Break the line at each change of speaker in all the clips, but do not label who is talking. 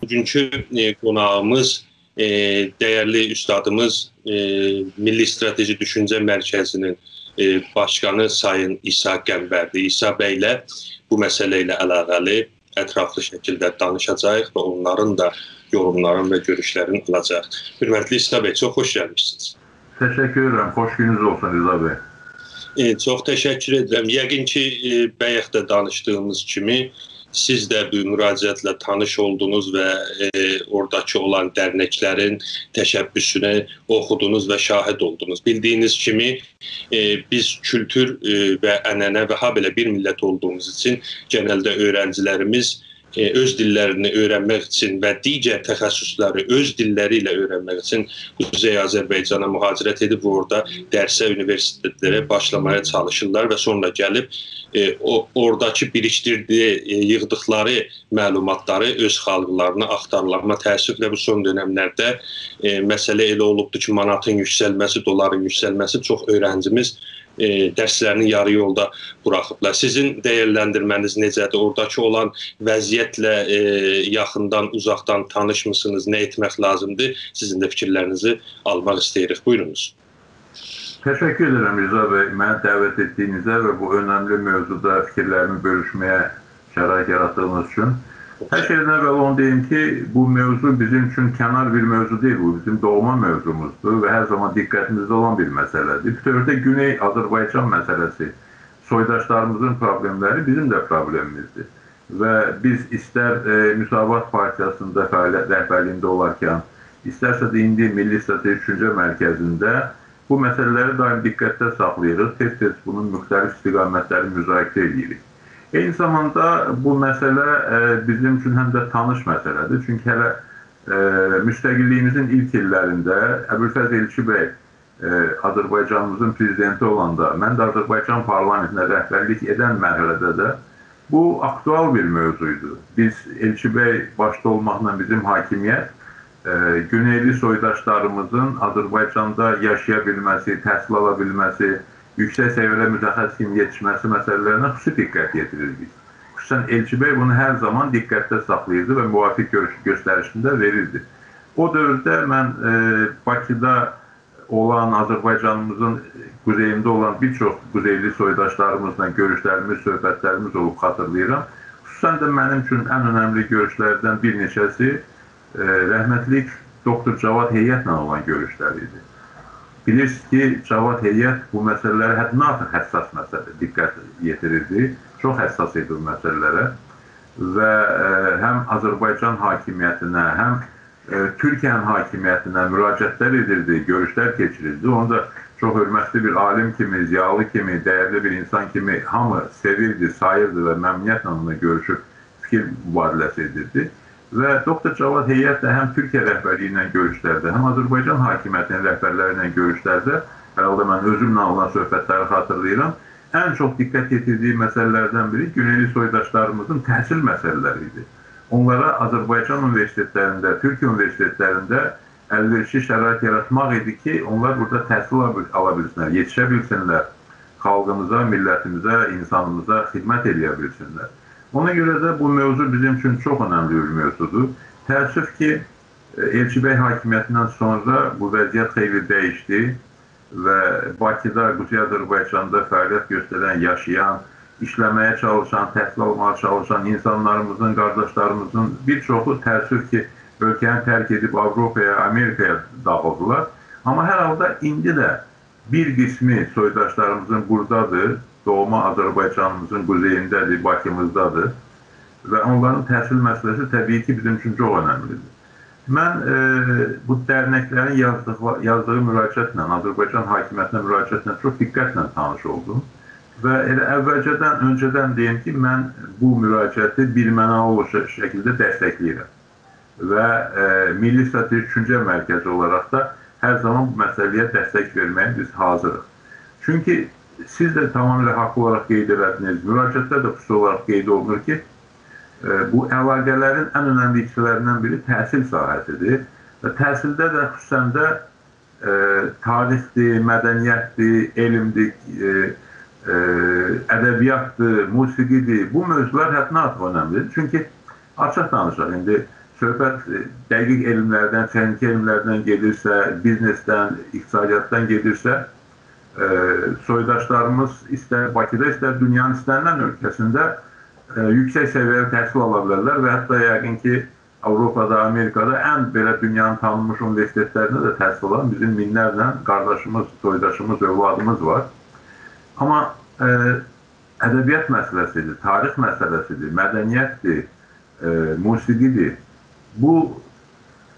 Bugünkü qonağımız dəyərli üstadımız Milli Strateji Düşüncə Mərkəzinin başqanı Sayın İsa Qəmbərdir. İsa bəylə bu məsələ ilə əlaqəli ətraflı şəkildə danışacağıq və onların da yorumlarını və görüşlərini alacaq. Hörmətli İsa bəy, çox xoş gəlmişsiniz.
Təşəkkür edirəm. Xoş gününüz olsun Rıza bəy.
Çox təşəkkür edirəm. Yəqin ki, bayaq da danışdığımız kimi siz də bu müraciətlə tanış oldunuz və oradakı olan dərnəklərin təşəbbüsünü oxudunuz və şahid oldunuz. Bildiyiniz kimi biz kültür və ənənə və habelə bir millət olduğumuz üçün genəldə öğrencilərimiz öz dillərini öyrənmək üçün və digər təxəssüsləri öz dilləri ilə öyrənmək üçün Quzey Azərbaycana mühacirət edib orada dərsə, universitetlərə başlamaya çalışırlar və sonra gəlib oradakı birikdirdiyi, yığdıqları məlumatları öz xalqlarına axtarırlar. Amma təəssüflə bu son dönəmlərdə məsələ elə olubdur ki, manatın yüksəlməsi, doların yüksəlməsi çox öğrencimiz dərslərini yarı yolda buraxıblar. Sizin dəyərləndirməniz necədir? Oradakı olan vəziyyətlə yaxından, uzaqdan tanışmısınız? Nə etmək lazımdır? Sizin də fikirlərinizi almaq istəyirik. Buyurunuz.
Təşəkkür edirəm Rıza bəy. Məni dəvət etdiyinizə və bu önəmli mövzuda fikirlərimi bölüşməyə şərait yaratdığınız üçün. Hər şeydən əvvəl onu deyim ki, bu mövzu bizim üçün kənar bir mövzu deyil, bu bizim doğma mövzumuzdur və hər zaman diqqətimizdə olan bir məsələdir. Bütövlükdə Güney Azərbaycan məsələsi, soydaşlarımızın problemləri bizim də problemimizdir. Və biz istər Müsavat Partiyasında fəaliyyət rəhbərliyində olarkən, istərsə də indi Milli Strateji Düşüncə Mərkəzində bu məsələləri daim diqqətdə saxlayırıq, tez-tez bunun müxtəlif istiqamətlərini müzakirə edirik. Eyni zamanda bu məsələ bizim üçün həm də tanış məsələdir. Çünki hələ müstəqilliyimizin ilk illərində Əbülfəz Elçi bəy Azərbaycanımızın prezidenti olanda, mən də Azərbaycan parlamentinə rəhbərlik edən mərhələdə də bu aktual bir mövzuydu. Biz Elçi bəy başda olmaqla bizim hakimiyyət Güneyli soydaşlarımızın Azərbaycanda yaşaya bilməsi, təhsil ala bilməsi, yüksək səviyyədə mütəxəssisin yetişməsi məsələlərinə xüsusi diqqət yetirirdik. Xüsusən Elçi bəy bunu hər zaman diqqətdə saxlayırdı və müvafiq göstərişini də verirdi. O dövrdə mən Bakıda olan, Azərbaycanımızın quzeyində olan bir çox quzeyli soydaşlarımızla görüşlərimiz, söhbətlərimiz olub xatırlayıram. Xüsusən də mənim üçün ən önəmli görüşlərdən bir neçəsi rəhmətlik Doktor Cavad Heyətlə olan görüşlər idi. Bilirsiniz ki, Cavad Heyət bu məsələlərə həddindən artıq həssas məsələ, diqqət yetirirdi. Çox həssas idi bu məsələlərə və həm Azərbaycan hakimiyyətinə, həm Türkiyənin hakimiyyətinə müraciətlər edirdi, görüşlər keçirirdi. Onu da çox hörmətli bir alim kimi, ziyalı kimi, dəyərli bir insan kimi hamı sevirdi, sayırdı və məmnuniyyətlə onunla görüşüb fikir mübadiləsi edirdi. Və Doktor Cavad Heyət də həm Türkiyə rəhbərliyi ilə görüşlərdə, həm Azərbaycan hakimiyyətinin rəhbərləri ilə görüşlərdə, hər halda mən özümlə olan söhbətləri xatırlayıram, ən çox diqqət yetirdiyi məsələlərdən biri Güneyli soydaşlarımızın təhsil məsələləri idi. Onlara Azərbaycan universitetlərində, Türkiyə universitetlərində əlverişli şərait yaratmaq idi ki, onlar burada təhsil ala bilsinlər, yetişə bilsinlər, xalqımıza, millətimizə, insanımıza xidmət eləyə bilsinlər. Ona görə də bu mövzu bizim üçün çox önəmli bir mövzudur. Təəssüf ki, Elçi bəy hakimiyyətindən sonra bu vəziyyət xeyli dəyişdi və Bakıda, Quzey Azərbaycanda fəaliyyət göstərən, yaşayan, işləməyə çalışan, təhsil almağa çalışan insanlarımızın, qardaşlarımızın bir çoxu təəssüf ki, ölkəni tərk edib Avropaya, Amerikaya dağıldılar. Amma hər halda indi də bir qismi soydaşlarımızın buradadır. Doğma Azərbaycanımızın quzeyindədir, Bakımızdadır və onların təhsil məsələsi təbii ki, bizim üçün çox önəmlidir. Mən bu dərnəklərin yazdığı müraciətlə, Azərbaycan hakimiyyətinə müraciətlə çox diqqətlə tanış oldum və elə əvvəlcədən, öncədən deyim ki, mən bu müraciəti birmənalı şəkildə dəstəkləyirəm və Milli Strateji Düşüncə Mərkəzi olaraq da hər zaman bu məsələyə dəstək verməyə biz hazırıq. Çünki siz də tamamilə haqlı olaraq qeyd elədiniz, müraciətdə də xüsusi olaraq qeyd olunur ki, bu əlaqələrin ən önəmli hissələrindən biri təhsil sahəsidir və təhsildə də xüsusən də tarixdir, mədəniyyətdir, elmdir, ədəbiyyatdır, musiqidir. Bu mövzular həddindən artıq önəmlidir. Çünki açıq danışaq, indi Söhbət dəqiq elmlərdən, texniki elmlərdən gedirsə, biznesdən, iqtisadiyyatdan gedirsə, soydaşlarımız istər Bakıda, istər dünyanın istənilən ölkəsində yüksək səviyyəli təhsil ala bilərlər və hətta yəqin ki, Avropada, Amerikada ən belə dünyanın tanınmış universitetlərində də təhsil alan bizim minlərlə qardaşımız, soydaşımız, övladımız var. Amma ədəbiyyat məsələsidir, tarix məsələsidir, mədəniyyətdir, musiqidir. Bu,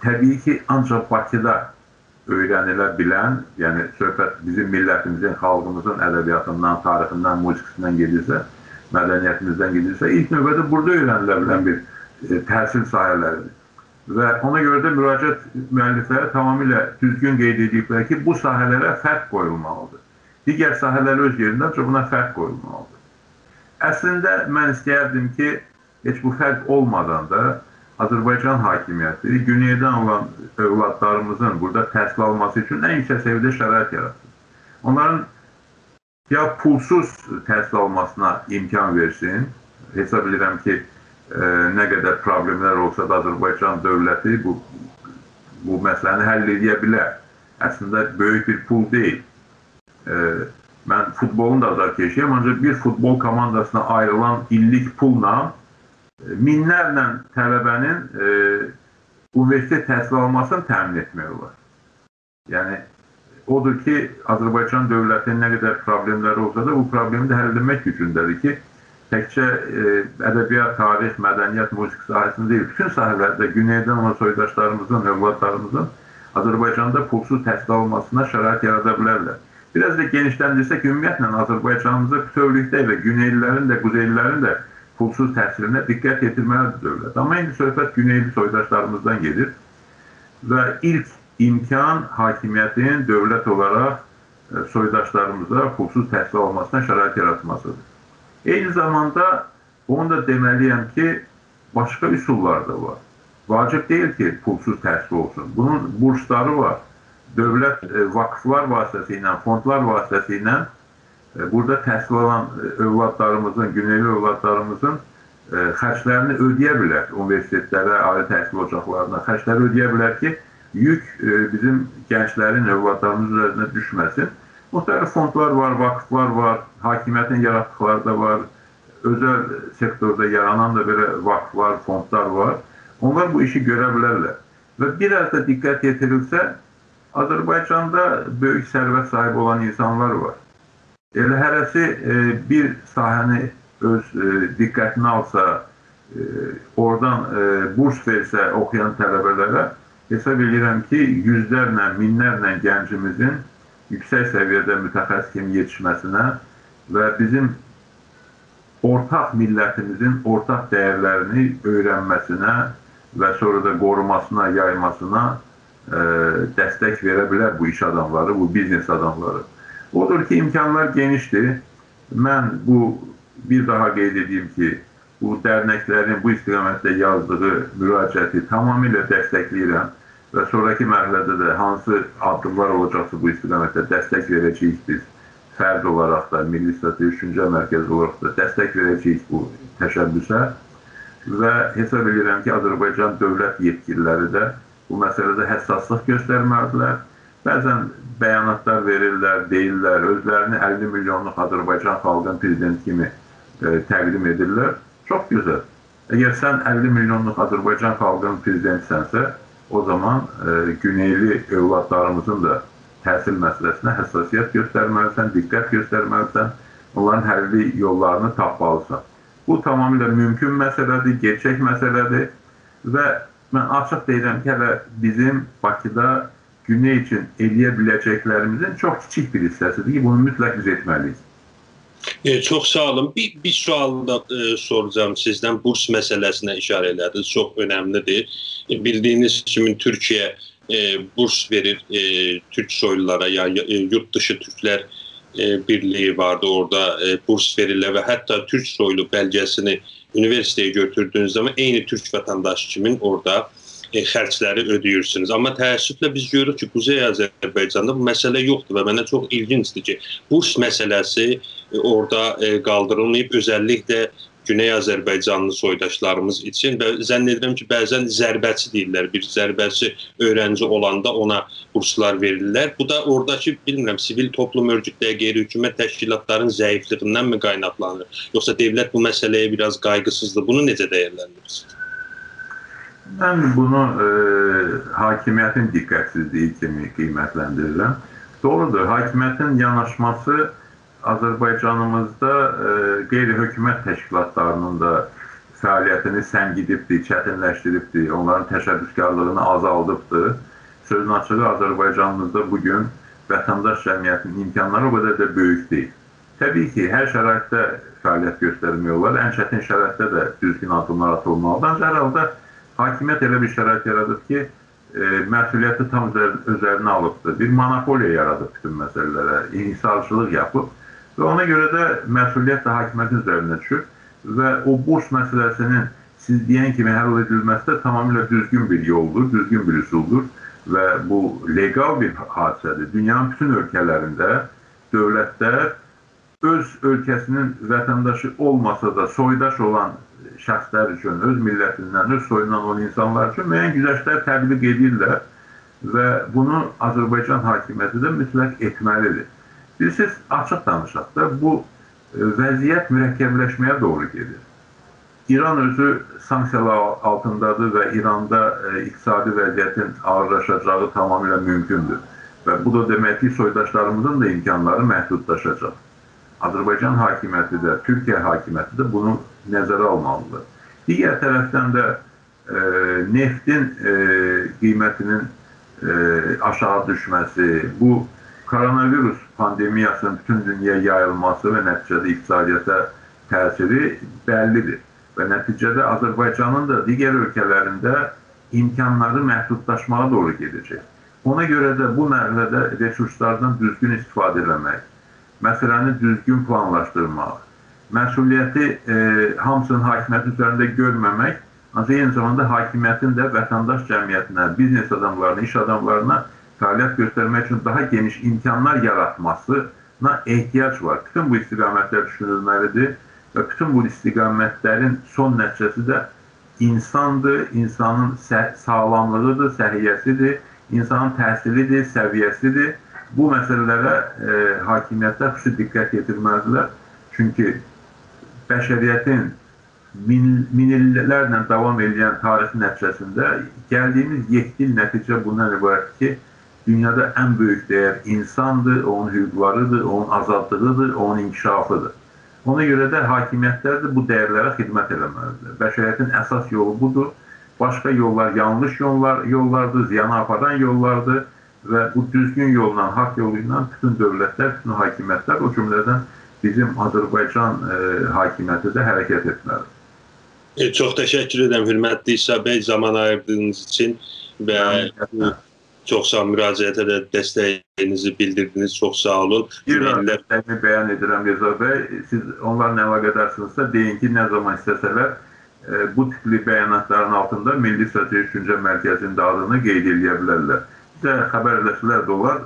təbii ki, ancaq Bakıda öyrənilə bilən, yəni söhbət bizim millətimizin, xalqımızın ədəbiyyatından, tarixindən, musiqisindən gedirsə, mədəniyyətimizdən gedirsə, ilk növbədə burada öyrənilə bilən bir təhsil sahələridir. Və ona görə də müraciət müəllifləri tamamilə düzgün qeyd ediblər ki, bu sahələrə fərq qoyulmalıdır. Digər sahələr öz yerində, ancaq buna fərq qoyulmalıdır. Əslində, mən istəyərdim ki, heç bu fərq olmadan da Azərbaycan hakimiyyəti güneydən olan övladlarımızın burada təhsil alması üçün ən yüksək səviyyədə şərait yaratsın. Onların ya pulsuz təhsil almasına imkan versin, hesab edirəm ki, nə qədər problemlər olsa da Azərbaycan dövləti bu məsələni həll edə bilər. Əslində, böyük bir pul deyil. Mən futbolun da azarkeşiyəm, ancaq bir futbol komandasına ayrılan illik pulla minlərlə tələbənin universitet təhsil almasını təmin etmək olar. Yəni, odur ki, Azərbaycan dövlətinin nə qədər problemləri olsa da bu problemi də həll etmək gücündədir ki, təkcə ədəbiyyat, tarix, mədəniyyət, musiqi sahəsində deyil, bütün sahələrdə güneydən olan soydaşlarımızın, övladlarımızın Azərbaycanda pulsuz təhsil almasına şərait yarada bilərlər. Biraz da genişləndirsək, ümumiyyətlə Azərbaycanımızda bütövlükdə elə güneylilərin də, quzeylilərin də pulsuz təhsilinə diqqət yetirməlidir dövlət. Amma indi söhbət güneyli soydaşlarımızdan gedir və ilk imkan hakimiyyətin dövlət olaraq soydaşlarımıza pulsuz təhsil almasına şərait yaratmasıdır. Eyni zamanda onu da deməliyəm ki, başqa üsullar da var. Vacib deyil ki, pulsuz təhsil olsun. Bunun bursları var. Dövlət vakıflar vasitəsilə, fondlar vasitəsilə burada təhsil alan övladlarımızın, güneyli övladlarımızın xərclərini ödəyə bilər universitetlərə, ali təhsil ocaqlarına xərcləri ödəyə bilər ki, yük bizim gənclərin, övladlarımızın üzərinə düşməsin. Müxtəlif fondlar var, vakıflar var, hakimiyyətin yaratdıqları da var, özəl sektorda yaranan da belə vakıflar, fondlar var. Onlar bu işi görə bilərlər. Və biraz da diqqət yetirilsə, Azərbaycanda böyük sərvət sahibi olan insanlar var. Elə hərəsi bir sahəni öz diqqətinə alsa, oradan burs versə oxuyan tələbələrə, hesab edirəm ki, yüzlərlə, minlərlə gəncimizin yüksək səviyyədə mütəxəssis kimi yetişməsinə və bizim ortaq millətimizin ortaq dəyərlərini öyrənməsinə və sonra da qorumasına, yaymasına dəstək verə bilər bu iş adamları, bu biznes adamları. Odur ki, imkanlar genişdir. Mən bu, bir daha qeyd edeyim ki, bu dərnəklərin bu istiqamətdə yazdığı müraciəti tamamilə dəstəkləyirəm və sonraki mərhələdə də hansı addımlar olacaqsa bu istiqamətdə dəstək verəcəyik biz. Fərd olaraq da, Milli Strateji Düşüncə Mərkəzi olaraq da dəstək verəcəyik bu təşəbbüsə və hesab edirəm ki, Azərbaycan dövlət yetkililəri də bu məsələdə həssaslıq göstərməlidirlər. Bəzən bəyanatlar verirlər, deyirlər, özlərini 50 milyonluq Azərbaycan xalqının prezidenti kimi təqdim edirlər. Çox gözəl. Əgər sən 50 milyonluq Azərbaycan xalqının prezidentisənsə, o zaman güneyli övladlarımızın da təhsil məsələsinə həssasiyyət göstərməlisən, diqqət göstərməlisən, onların həlli yollarını tapmalısan. Bu tamamilə mümkün məsələdir, gerçək məsələdir və mən açıq deyirəm ki, hələ bizim Bakıda Güney üçün eləyə biləcəklərimizin çox kiçik bir hissəsidir ki, bunu mütləq biz etməliyik.
Çox sağ olun. Bir sual da soracağım sizdən. Burs məsələsinə işarə elədiniz. Çox önəmlidir. Bildiyiniz kimi Türkiyə burs verir türk soylulara, ya yurt dışı Türklər Birliyi vardı, orada burs verirlər və hətta türk soylu bəlgəsini universiteye götürdüyünüz zaman eyni türk vətəndaşı kimin orada xərcləri ödəyirsiniz. Amma təəssüflə biz görürük ki, Quzey Azərbaycanda bu məsələ yoxdur və mənə çox ilgincdir ki, burs məsələsi orada qaldırılmayıb, özəlliklə Güney Azərbaycanlı soydaşlarımız üçün və zənn edirəm ki, bəzən zərbəçi deyirlər, bir zərbəçi öğrenci olanda ona burslar verirlər. Bu da oradakı, bilmirəm, sivil toplum örgütləri, qeyri-hökumət təşkilatların zəifliyindən mi qaynaqlanır? Yoxsa dövlət bu məsələyə biraz qayğısızdır? Bunu necə dəyərləndirirsiniz?
Mən bunu hakimiyyətin diqqətsizliyi kimi qiymətləndirirəm. Doğrudur, hakimiyyətin yanaşması Azərbaycanımızda qeyri-hökumət təşkilatlarının da fəaliyyətini səngidibdir, çətinləşdiribdir, onların təşəbbüskarlığını azaldıbdır. Sözün açığı, Azərbaycanımızda bugün vətəndaş cəmiyyətinin imkanları o qədər də böyük deyil. Təbii ki, hər şəraitdə fəaliyyət göstərmək olar, ən çətin şəraitdə də düzgün addımlar atılmalıdır. Ancaq hər halda hakimiyyət elə bir şərait yaradıb ki, məsuliyyəti tam üzərinə alıbdır. Bir monopoliya yaradıb bütün məsələlərə, inhisarçılıq yapıb. Və ona görə də məsuliyyət də hakimiyyətin üzərinə düşür və o burs məsələsinin siz deyən kimi həll edilməsi də tamamilə düzgün bir yoldur, düzgün bir üsuldur və bu legal bir hadisədir. Dünyanın bütün ölkələrində dövlətlər öz ölkəsinin vətəndaşı olmasa da soydaş olan şəxslər üçün, öz millətindən, öz soyundan olan insanlar üçün müəyyən güzəştlər təbliğ edirlər və bunu Azərbaycan hakimiyyəti də mütləq etməlidir. Bilirsiniz, açıq danışaq da, bu vəziyyət mürəkkəbləşməyə doğru gedir. İran özü sanksiyalar altındadır və İranda iqtisadi vəziyyətin ağırlaşacağı tamamilə mümkündür. Və bu da demək ki, soydaşlarımızın da imkanları məhdudlaşacaq. Azərbaycan hakimiyyəti də, Türkiyə hakimiyyəti də bunu nəzərə almalıdır. Digər tərəfdən də neftin qiymətinin aşağı düşməsi, bu koronavirus pandemiyasının bütün dünyaya yayılması və nəticədə iqtisadiyyata təsiri bəllidir. Və nəticədə Azərbaycanın da digər ölkələrində imkanları məhdudlaşmağa doğru gedəcək. Ona görə də bu mərhələdə resurslardan düzgün istifadə eləmək, məsələni düzgün planlaşdırmaq, məsuliyyəti hamısının hakimiyyəti üzərində görməmək, ancaq eyni zamanda hakimiyyətin də vətəndaş cəmiyyətinə, biznes adamlarına, iş adamlarına fəaliyyət göstərmək üçün daha geniş imkanlar yaratmasına ehtiyac var. Bütün bu istiqamətlər düşünülməlidir və bütün bu istiqamətlərin son nəticəsi də insandır, insanın sağlamlığıdır, səhiyyəsidir, insanın təhsilidir, səviyyəsidir. Bu məsələlərə hakimiyyətlər xüsusi diqqət yetirməlidirlər. Çünki bəşəriyyətin min illərlə davam edən tarixi nəticəsində gəldiyimiz yekdil nəticə bundan ibarətdir ki, dünyada ən böyük dəyər insandır, onun hüquqlarıdır, onun azadlığıdır, onun inkişafıdır. Ona görə də hakimiyyətlər də bu dəyərlərə xidmət eləməlidir. Bəşəriyyətin əsas yolu budur. Başqa yollar yanlış yollardır, ziyana aparan yollardır və bu düzgün yolla, haqq yolu ilə bütün dövlətlər, bütün hakimiyyətlər, o cümlədən bizim Azərbaycan hakimiyyəti də hərəkət etməlidir.
Çox təşəkkür edirəm, hörmətli İsa bəy, zaman ayırdığınız üçün və çox sağ müraciətə də dəstəyinizi bildirdiniz. Çox sağ olun.
Bir dəstəyimi bəyan edirəm Reza bəy. Siz onlarla əlaqədarsınızsa deyin ki, nə zaman istəsələr bu tipli bəyanatların altında Milli Strateji Düşüncə Mərkəzinin də adını qeyd eləyə bilərlər. Bizə xəbər eləsələr də olar,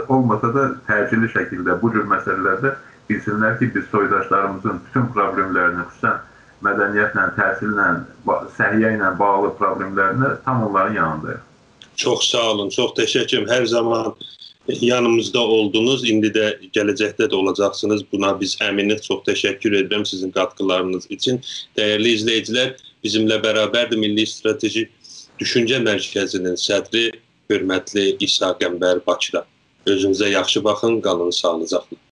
olmasa da təcili şəkildə bu cür məsələlərdə bilsinlər ki, biz soydaşlarımızın bütün problemlərini, xüsusən mədəniyyətlə, təhsillə, səhiyyə ilə bağlı problemlərini tam onların yanındayıq.
Çox sağ olun, çox təşəkkür edirəm. Hər zaman yanımızda oldunuz, indi də gələcəkdə də olacaqsınız. Buna biz əminik. Çox təşəkkür edirəm sizin qatqılarınız üçün. Dəyərli izləyicilər, bizimlə bərabərdir Milli Strateji Düşüncə Mərkəzinin sədri, hörmətli İsa Qəmbər Bakıda. Özünüzə yaxşı baxın, qalın sağlıcaqla.